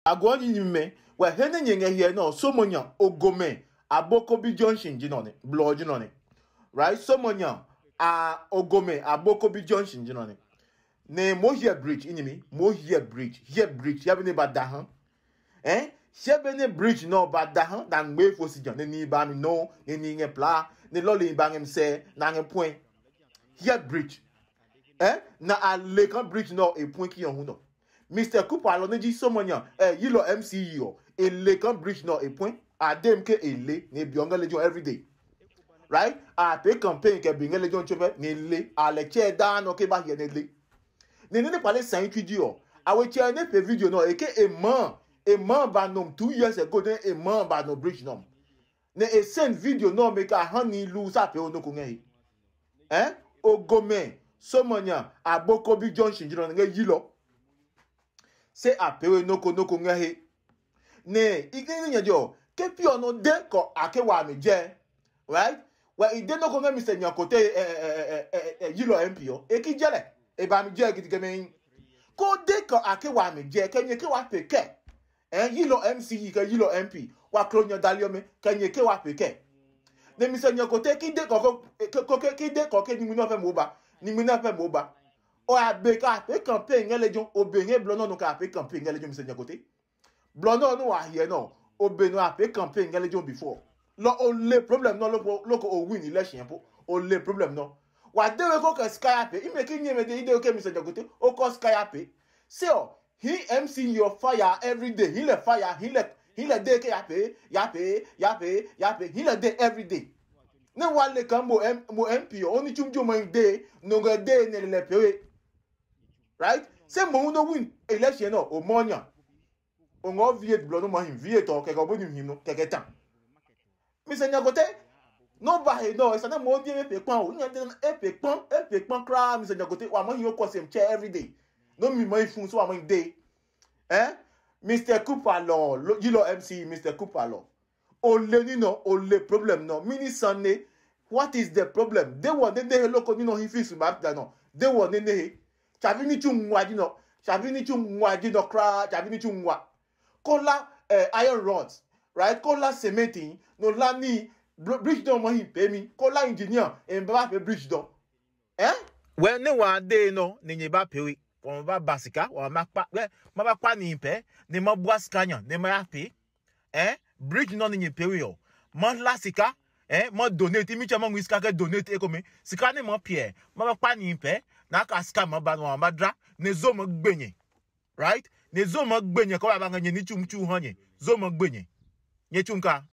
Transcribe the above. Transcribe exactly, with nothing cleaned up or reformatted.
Agua nyinyi mɛ, wɛ he nɛ nyɛ ngɛ hyɛ nɔ, Somonya Ogome Abokobi Junction ji nɔ ne, blɔ ji nɔ ne. Right? Somonya a Ogome Abokobi Junction ji nɔ ne. Ne mo hyɛ bridge inyimi, mo hyɛ bridge, hyɛ bridge, hyɛ be ne ba da ha. Eh? Hyɛ be ne bridge nɔ ba da ha, da ngbe fo si jan, ne ni ba mi no, ne ni ngɛ pla, ne lɔli ba ngɛ mi sɛ, na ngɛ puɛ. Hyɛ bridge. Eh? Na a le kan bridge nɔ e puɛ ki hu nɔ. Mister Cooper lɔ ne ji Somonya, eh, yi lɔ M C E ɔ, e le kan bridge nɔ e puɛ. A dem ke e le, ne bi ɔ ngɛ lejɛ every day. Right? A pe campaign kɛ bi ngɛ lejɛ tso pɛ, ne le, a lɛ tsɛ daa nɔ ke ba hiɛ ne le. Ne ne ne kpale sɛn tui ji ɔ, a we tsɛ ne pe video nɔ, e ke e ma, e ma ba nom two years ago, ne e ma ba no bridge nɔ. Ne e send video nɔ me ka ha ni lu sa pe o nɔ ko ngɛ he. Eh? Ogome, Somonya, Abokobi Junction ji nɔ ngɛ yi lɔ. Se a pe we nɔ ko nɔ ko ngɛ he. Ne i ke ni nyɛ jɔ, ke pi ɔ nɔ de kɔ a ke wa mi jɛ. Right? Wɛ i de nɔ ko ngɛ mi sɛ nya kote, eh, eh, eh, eh, eh, eh, yi lɔ M P ɔ. E ki jɛ lɛ. E ba mi jɛ gidigɛmɛ. Ko de kɔ a ke wa mi jɛ, kɛ nyɛ ke wa pe kɛ. Eh, yi lɔ M C E kɛ yi lɔ M P. Wa klo nya dali ɔmɛ, kɛ nyɛ ke wa pe kɛ. Ne mi sɛ nya kote ki de kɔ ko, ko, ko, ki de kɔ ke ni mi nɔ fɛ mo ba. Ni mi nɔ fɛ mo ba. O a be ka pe campaign ngɛ lejɛ, o be ngɛ blɔ nɔ nɔ ka pe campaign ngɛ lejɛ mi sɛ nya kote. Blɔ nɔ nɔ wa hiɛ nɔ, o be nɔ a pe campaign ngɛ lejɛ before. Lɔ o le problem nɔ loko, loko o win election po. O le problem nɔ. Wa de we ko kɛ sika ya pe, ime ki nyɛ me de i de we ke mi sɛ nya kote, o kɔ sika ya pe. Se ɔ, hi M C your fire every day, hi lɛ fire, hi lɛ, hi lɛ de ke ya pe, ya pe, ya pe, ya pe, hi lɛ de every day. Ne wa le kan mo M, mo M P ɔ, o ni tsum jo mo de, no ngɛ de ne lɛ pe we. Right? Se mo hu no win election nɔ, o mɔ nya. O ngɔ V eight blɔ no ma him, V eight ɔ kɛkɛ o bo ni him no kɛkɛ ta. Mi sɛ nya kote, no ba he nɔ, e sa na mo die e pe kpan o, nya te e pe kpan, e pe kpan kra, mi sɛ nya kote, wa mo hi o kɔ sem chair every day. No mi mo fun so wa mo de. Eh? Mister Cooper lɔ, lo, yi lɔ M C, Mister Cooper lɔ. O le ní nɔ, o le problem nɔ. Mini sane, what is the problem? De wɔ ne nehe loko ní nɔ hi fi su ma da nɔ. De wɔ ne nehe. Tsabi ní tsu ngua ji nɔ. Tsabi ní tsu ngua ji nɔ kra, tsabi ní tsu ngua. Kola, eh, iron rods, right? Kola cement, no la ni br-, bridge dɔ mo hi pe mi. Kola engineer, en ba pe bridge dɔ. Eh? Wɛ ne wa de nɔ ne nyɛ ba pe we. Wa ma ba ba sika, wa ma kpa, wɛ ma ba kpa ni pɛ, ne ma bua sika nya, ne ma ya pe. Eh? Bridge nɔ ni nyɛ pe we ɔ. Ma hla sika, eh? Ma donate, mi tsɛ ma ngui sika kɛ donate ekome. Sika ne ma piɛ, ma ba kpa ni pɛ, na ka sika ma ba no ma dra, ne zo ma gbe nyɛ. Right? Ne zo ma gbe nyɛ kɔ ba ba ngɛ nyɛ ni tsum tsu ha nyɛ. Zo ma gbe nyɛ. Nyɛ tsu nka.